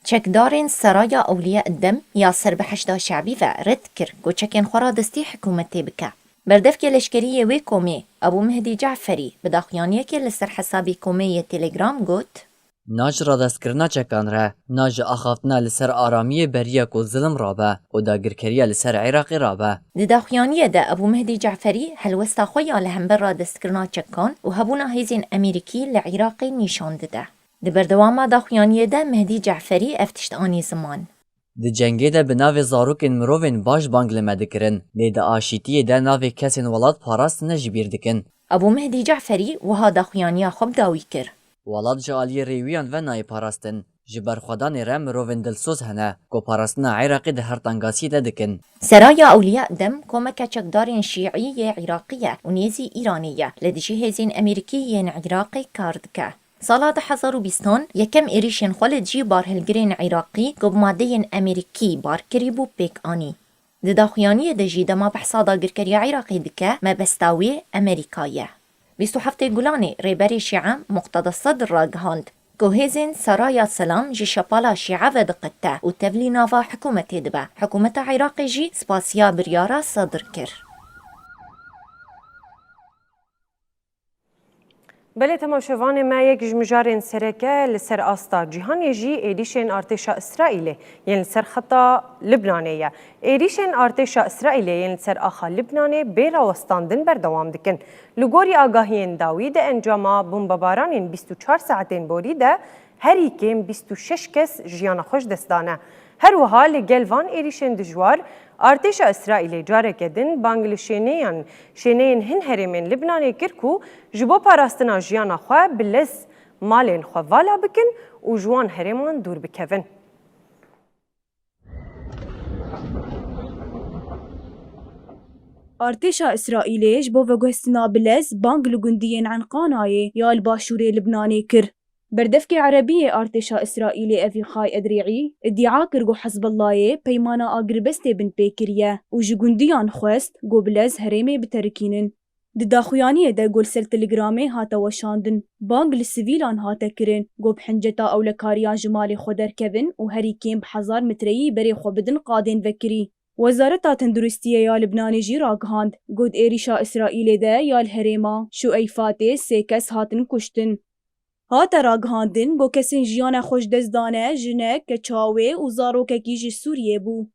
Çekdarên Seraya Ewliya Eddem ya ser bi Heşda Şe'bî ve red kir ku çekên xwe radestî hikûmetê bike. Berdevkê leşkerî yê wê komê, Ebû Mehdî Ce'ferî, bi daxuyaniyekê li ser hesabê komê yê Telegram got, Na ji radestkirina çekan re, na ji axaftina li ser aramiyê beriya ku zilim rabe û dagirkeriya li ser Iraqê rabe. Di daxuyaniyê de Ebû Mehdî Ce'ferî helwesta xwe ya li hember radestkirina çekan û hebûna hêzên Amerîkî li Iraqê nîşan dide. Di berdewama daxuyaniyê de Mehdî Ce'ferî ev tişt anî ziman. Di cengê de bi navê zarokên mirovên baş bang li me dikirin, lê di aşîtiyê de navê kesên welat parastine ji bîr dikin. Ebû Mehdî Ce'ferî wiha daxuyaniya xwe bi dawî kir. Welat ji aliyê rêwiyan ve nayê parastin. Ji berxwedanê re mirovên dilsoz hene ku parastina Iraqê di her tengasiyê de dikin. Seraya Ewliya Edem komeke çekdarên şîî yê Iraqî ye û nêzî Îranê ye. Li dijî hêzên Amerîkî yên Iraqê kar dike. Sala du hezar û bîstan yekem êrîşên xwe li dijî barhilgirên Iraqî ku bi madeyên Amerîkî bar kirîbû pêk anî. Di daxuyaniyê de jî dema behsa dagirkeriya Iraqê dike, mebesta wê Amerîka ye. Bîst û heftê Gulanê rêberê Şîe Muqteda Sedr ragihand ku hêzên Seraya Selam ji şepala Şîe vediqete û tevlî nava hikûmetê dibe. Hikûmeta Iraqê jî spasiya biryara Sedr kir. Belê temaşevanê me, yek ji mijarên sereke li ser asta cîhanê jî êrîşên artêşa Îsraîlê yên li ser xeta Libnanê ye. Êrîşên artêşa Îsraîlê yên li ser axa Libnanê bê rawestandin berdewam dikin. Li gorî agahiyên dawî, di encama bombebaranên bîst û çar saetên borî de herî kêm bîst û şeş kes jiyana xwe ji dest dane. Her wiha li gel van êrîşên dijwar, artêşa Îsraîlê careke din bang li şêneyan, şêneyên hin herêmên Libnanê kir ku ji bo parastina jiyana xwe bi lez malên xwe vala bikin û ji wan herêman dûr bikevin. Artêşa Îsraîlê ji bo veguhestina bi lez bang li gundiyên Enqanayê ya li başûrê Libnanê kir. Berdevkê erebî yê artêşa Îsraîlê Evîxay Edrîî îdîa kir ku Hizbullahê peymana agirbestê binpê kiriye û ji gundiyan xwest ku bi lez herêmê biterikînin. Di daxuyaniyê de ku li ser Telegramê hate weşandin, bang li sivîlan hate kirin ku bi hinceta ewlekariyan ji malê xwe derkevin û herî kêm bi hezar metreyî berê xwe bidin qadên vekirî. Wezareta Tenduristiyê ya Libnanê jî ragihand ku di êrîşa Îsraîlê de ya li herêma Şueyfatê sê kes hatin kuştin. Hate ragihandin ku kesên jiyana xwe ji dest dane jinek, keça wê û zarokekî ji Sûriyê bû.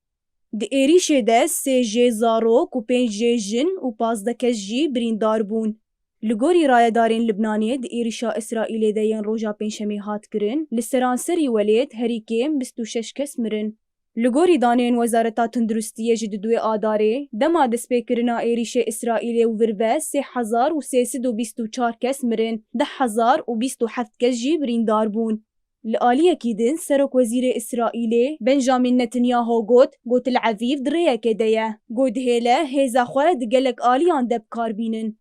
Di êrîşê de sê jê zarok û pênc jê jin û pazdeh kes jî birîndar bûn. Li gorî rayedarên Libnanê, di êrîşa Îsraîlê de yên roja Pêncşemê hat kirin, li seranserî welêt herî kêm bîst û şeş kes mirin. Li gorî daneyên Wezareta Tunduristiyê ji di duê Adarê, dema destpêkirina êrîşê Îsraîlê û vir ve sê hezar û sê sed û bîst û çar kes mirin, deh hezar û bîst û heft kes jî birîndar bûn. Li aliyekî din Serokwezîrê Îsraîlê Benjamin Netanyahu got, ku Tel Evîv di rêyekê de ye, ku dihêle hêza xwe di gelek aliyan de bi kar bînin.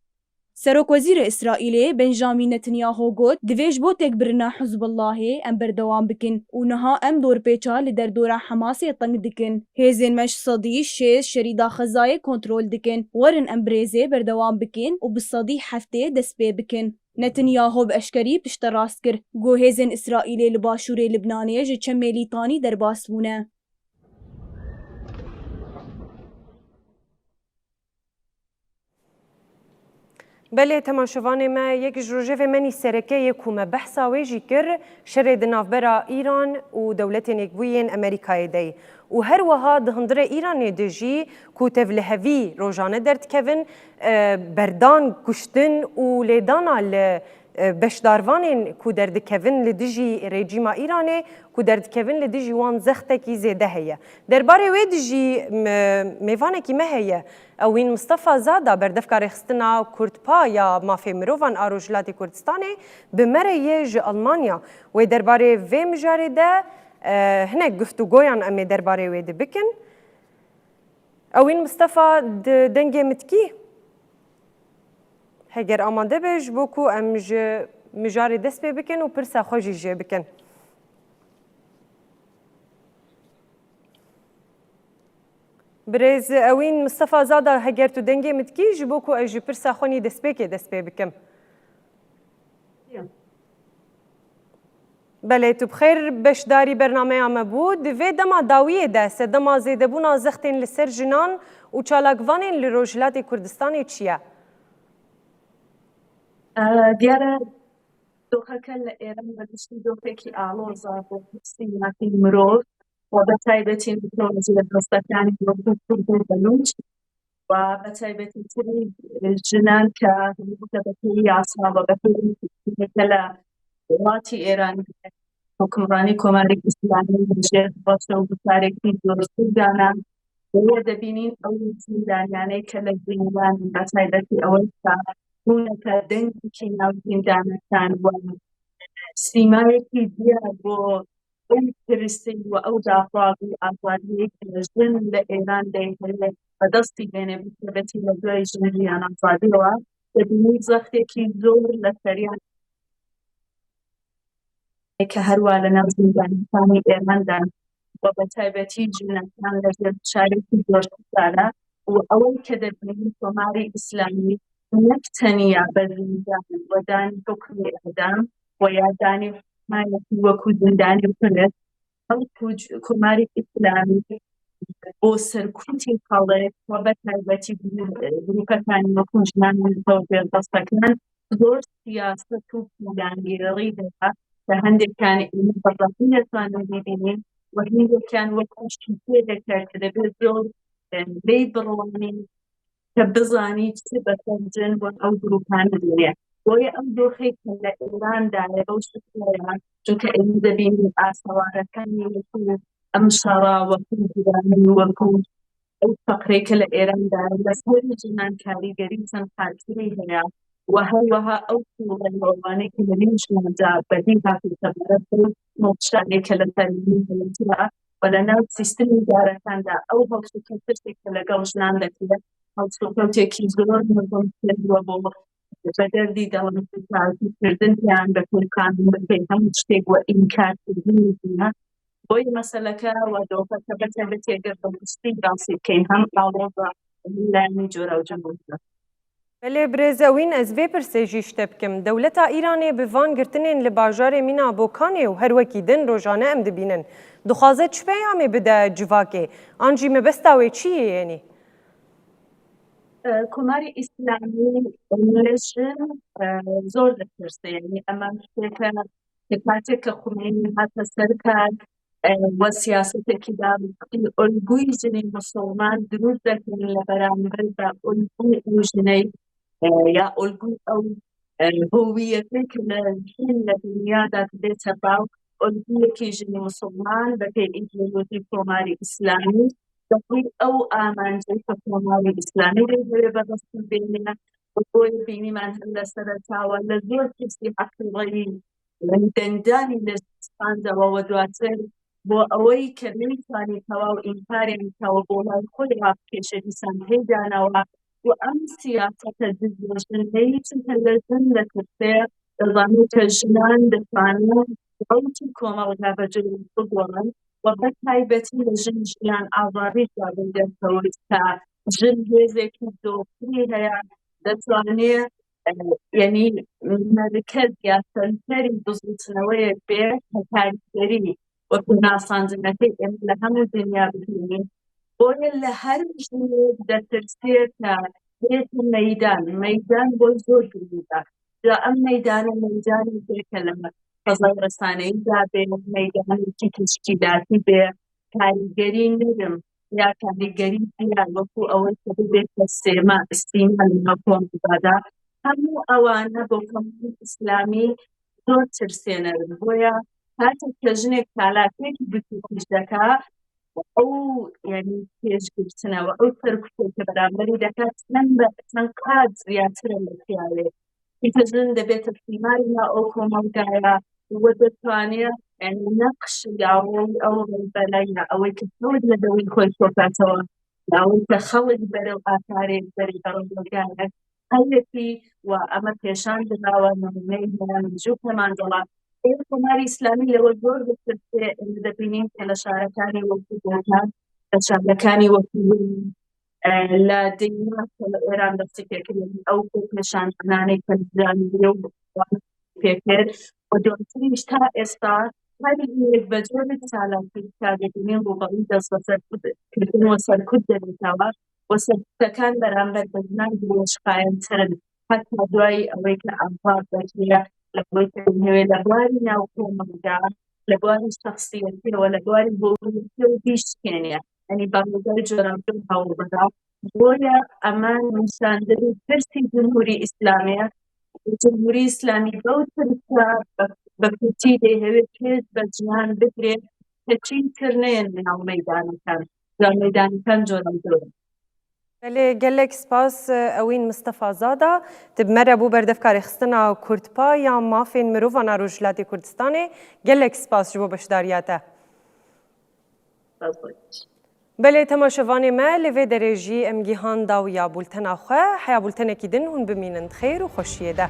Serokwezîrê Îsraîlê Benjamin Netanyahu got, divê ji bo têkbirina Hizbullahê em berdewam bikin û niha em dorpêça li derdora Hemasê teng dikin. Hêzên me ji sedî şêst şerîda Xezayê kontrol dikin. Werin em bi rêzê berdewam bikin û bi sedî heftê dest pê bikin. Netanyahu bi eşkerî pişterast kir, got hêzên Îsraîlê li başûrê Libnanê ji çemê Lîtanî derbas bûne. Belê, temaşevanê me, yek ji rojevê menî sereke yê ku me behsa wê jî kir, şerê di navbera Îran û Dewletên Yekbûyî yên Amerîkayê de ye. Û her wiha di hundirê Îranê de jî ku tevlihevî rojane derdikevin, e, berdan, kuştin û lêdana li e, beşdarvanên ku derdikevin li dijî rejîma Îranê, ku derdikevin li dijî wan zextekî zêde heye. Derbarê wê dijî, m-, mêvanekî me heye, Ewîn Mistefa Zada, berdevka rêxistina Kurdpa ya mafê mirovan a Rojhilatê Kurdistanê, bi me re ye ji Almanya. Wê derbarê vê mijarê de, e, hinek guftûgoyan em ê derbarê wê de bikin. Ewîn Mistefa, di dengê min dikî? Heger amade be, ji bo ku em ji mijarê dest pê bikin û pirsa xwe jî jê bikin. Birêz Ewîn Mistefa Zada, heger tu dengê min dikî, ji bo ku ez ji pirsa xwe nî destpêkê dest pê bikim. Ya. Belê, tu bi xêr beşdarî bernameya me bû. Di vê dema dawiyê de sedema zêdebûna zextên li ser jinan û çalakvanên li Rojhilatê Kurdistanê çi ye? E, diyar e, doxeke li Êran bi giştî doxekî aloz e bo hirsî mafên mirov û bi taybetî mikrojiyê dostekani wekî Kurd û Belûç. و بە تایبەتی تری ژنان کە هەمیشە بە پێی یاسا و بە پێی کە لە وڵاتی ئێران حکمڕانی کۆماری ئیسلامی دەژێت بەشە و گوشارێکی زۆر سوودانە. بۆیە دەبینین ئەو زیندانیانەی کە لە زیندان بە تایبەتی ئەوەی کە بوونەکە دەنگێکی ناو زیندانەکان و سیمایەکی دیار بۆ ئەو پرسی و ئەو داخوازی ئازادیەی کە ژن لە ئێران دەیهەوێت بەدەستی بێنێ بکەبێتی لە دوای ژن ژیان ئازادیەوە دەبینی زەختێکی زۆر لە سەریان کە هەروە لە ناو زیندانەکانی ئێراندا و بە تایبەتی ژنەکان لە ژێر فشارێکی زۆر سارە و ئەوەی کە دەبینی کۆماری ئیسلامی نەک تەنیا بە زیندان و دانی حکمی ئێعدام و یا دانی حکمایەتی وەکو زیندانی کورد، بەڵکو ج-، کۆماری ئیسلامی بۆ سەرکوتی خەڵک و بە تایبەتی گروپ-، گروپەکانی وەکو ژنان و دەستەکان زۆر سیاسەت و پیلانگێڕی هەیە کە هەندێکیان ئێمە بە ڕەسمی دەتوانین ببینین و هەندێکیان وەکو شیتێ دەکات کە دەبێت زۆر، ئە، لێی بڕوانین کە بزانی چ بەسەر جن بۆ ئەو گروپانە دێنێ. بۆیە ئەم دۆخەی کە لە ئێراندا هەیە بەو شکلەیە، چونکە ئێمە دەبینین ئاسەوارەکانی وەکو ئەم شەڕە، وەکو گرانی، وەکو ئەو فەقرەی کە لە ئێراندا لەسەر ژنان کاریگەری چەند فاکتەری هەیە و هەروەها ئەو تووڕە هەوڵانەی کە لە نێو ژناندا بەدی هاتووتە بەرەو نۆکشانەی کە لە سەرنی هەیەتە و لە ناو سیستمی دارەکاندا ئەو هەڵسوکەوتێک کە لەگەڵ ژنان دەکرێت هەڵسوکەوتێکی زۆر مەزن کردووە بۆ بە دەردی دەڵمکردن یان بە پێکان بکەین هەموو شتێک وە ئینکار کردنی زینا بۆی مەسەلەکە و دۆخەکە بە تایبەتی ئەگەر بە گشتی باسی بکەین هەم ئاڵۆزە هەم لایەنی جۆرا و جمهورە. Belê birêz Ewîn, ez vê pirsê jî ji te bikim. Dewleta Îranê bi van girtinên li bajarê mîna Bokanê û her wekî din rojane em dibînin. Dixwaze çi peyamê bide civakê? An jî mebesta wê çi yê yenî? Komarê Îslamî li jin zor ditirse. Yanî ema ştêke Li katek ke Xumeyî hate ser kar, e, we siyasetekî da, ûlgûyî jinê misilman dirûst derkevin li beramber de ûlgûyê ew jinê, e, ya ûlgûyê ew, e, howiyetê ke li jin li dinya de dibête baw, ûlgûyekî jinê misilman bi pê îdeolojî Komarê Îslamî, bi pê ew amancê ke Komarê Îslamî lê heye bi destî bêne. Boyê bînîman him li seretawa li zor pirsî heqîqeyî, yanî dengdanî li standewa we duatir bo eweyî ke neytwanî tewaw înkarê nîtawa bo lay xwe rabikêşe dîsan heydanewa û em siyasete dizêjin neyî çunke li jin li tirsê dizanî ke jinan ditwanin rewşî komelga bi cil bigorin û bi taybetî li jin jiyan azadî jabin derkewit ke jin hêzekî doxtirî heye, detwanê, e, yanî merkez ya senterî bizûtineweyê bê hekarîgerî û nasandinekê em li hemû dinya bibînî. Boye li her jinê detirsê ke bête meydan, meydan boy zor girîng e. Ya em meydane meydanê bê ke li fezay resaneyî de bê, meydanekî teşkîlatî bê, karîgerî nirm ya karîgerî diyar wekû ewê ke bibête sêma, îstîna li nav komada de, هەموو ئەوانە بۆ کۆمەڵی ئیسلامی زۆر ترسێنەرن. بۆیە کاتێک کە ژنێک چالاکیەکی بچووکیش دەکا، ئەو، یعنی، پێشگرتنەوە، ئەو سەرکوتەی کە بەرامبەری دەکات، چەند بە، چەند قات زیاترە لە پیاوێک. چونکە ژن دەبێتە سیمای ناو ئەو کۆمەڵگایە، وە دەتوانێت، یعنی، نەقش یا ڕۆڵی ئەو ڕێبەرە یا ئەوەی کە خەڵک لە دەوری خۆی کۆکاتەوە، یا ئەوەی کە خەڵک بەرەو ئاکارێک بەری بەڕێوەگایەک هەیەتی و ئەمە پێشان دراوە. نمونەی هەیە، من جوو پێمان دەڵا ئێ کۆماری ئیسلامی لەوە زۆر دەترسێ. ئێمە دەبینین کە لە شارەکانی وەکو بۆکان، لە شارەکانی وەکو، ئە، لە دەینا کە لە ئێران دەستی پێکردن، ئەو خۆ پێشاندانانەی کە لە جوانی و پێکرد و دواتریش تا ئێستا هەر یەک بە جۆرێک چالاکی تا دەبینین ڕوبەڕووی دەست بەسەر کردن و سەرکوت دەبێتەوە و سەرکوتەکان بەرامبەر بە ژنان درێژخایەنترن. هەتا دوای ئەوەی کە ئاڤا دەکرێ، لە بۆی کردنەوەی لە بواری ناو کۆمەڵگا، لە بواری شخصیەتیەوە، لە بواری هۆیەتیەوە بیشکێنێ. یعنی، بەڕێگای جۆراوجۆر هەوڵ بدا. بۆیە ئەمە نیشاندەری ترسی جمهوری ئیسلامیە. جمهوری ئیسلامی بەو ترسە بە، بە کورتی دەیهەوێت پێش بە ژنان بدرێت کە چی تر نەیەن ناو مەیدانەکان. جا مەیدانەکان جۆراوجۆرن. Belê, gelek spas, Ewîn Mistefa Zada. Tu bi me re bû berdevka rêxistina Kurdpa ya mafên mirovan a Rojhilatê Kurdistanê. Gelek spas ji bo beşdariya te. Belê, temaşevanê me, li vê derê jî em gihan dawiya bultena xwe. Heya bultenekî din hûn bimînin di xêr û xweşiyê de.